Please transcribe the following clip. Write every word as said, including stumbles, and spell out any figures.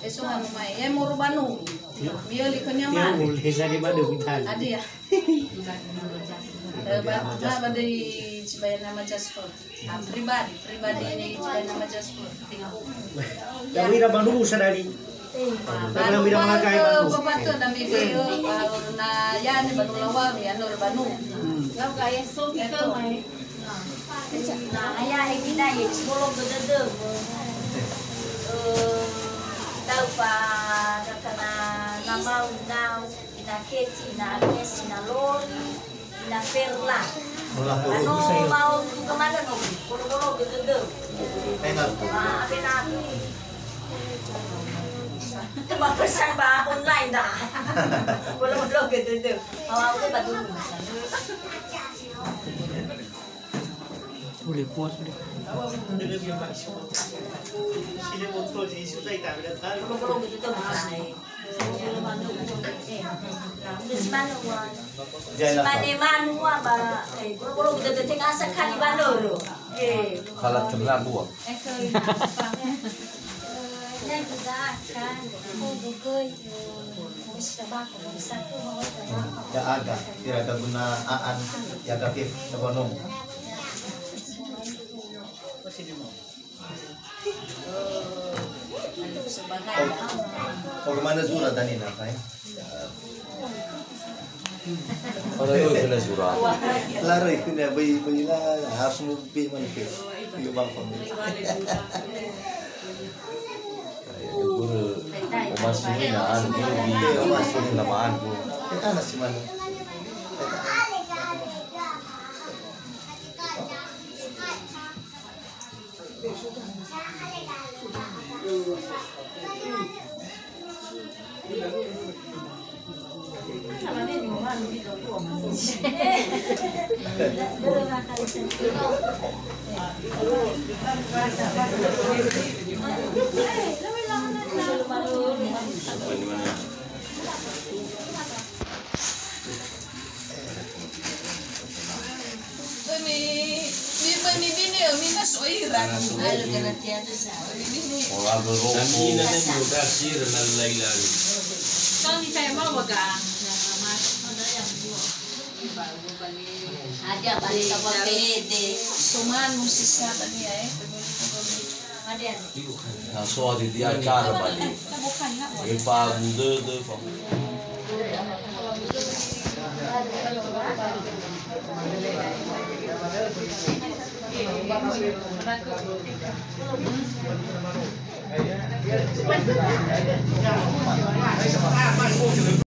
So anu mai, ya moro banu. Mia li kania man. Uli sa di badu kita. Adia. Eh, ba, ba, ba dei cibayana majaspor. Ah, pribadi, pribadi ni cibayana majaspor. Tapi ira banu sadari. Banu, banu, banu, banu, banu, na ya ni banu lawang, ya nur banu. Hmm. Lau ka ya so kita mai. Na, aya, e, ina, e, bologö dödömö. Ö, tau fa, na, na, na mau, na, ina Keti, ina Agnes, ina Lori, ina Perla. Ano mau duga manö no, bolo-bologö dödömö. Enak. Ah, apa na? Itu mah pesan ba online dah. Bolo-bologö dödömö. Awak aku ba dulu. Boleh puas, boleh. Simane manua ba, eh, boro-boro kita teteh asa kali banoro. Eh. Kala tengah buah. Ya'aga, ira gaguna a'an, ya'aga ke, tabanong. Bagaimana zura tadi, Nak, eh? Mana yau kena zura? Lari kena bai, bai lah, harus mubi mana ke? Yuk, bang, pemilik. Guru, Oma Sirina, anu, guru di, Oma Sirina, ma anu. Eh, anak si mana? Böni, mi böni bini, mi na so ira. Ayo, kena tiatu sa. Böni bini. Ora berokok. Kami na ndio kasir na lailari. Kami saya mau ga. Ada balik sama bede. Somanu sisa tadi ya, eh. Na so adi di acara bali. E fa mudödö fa.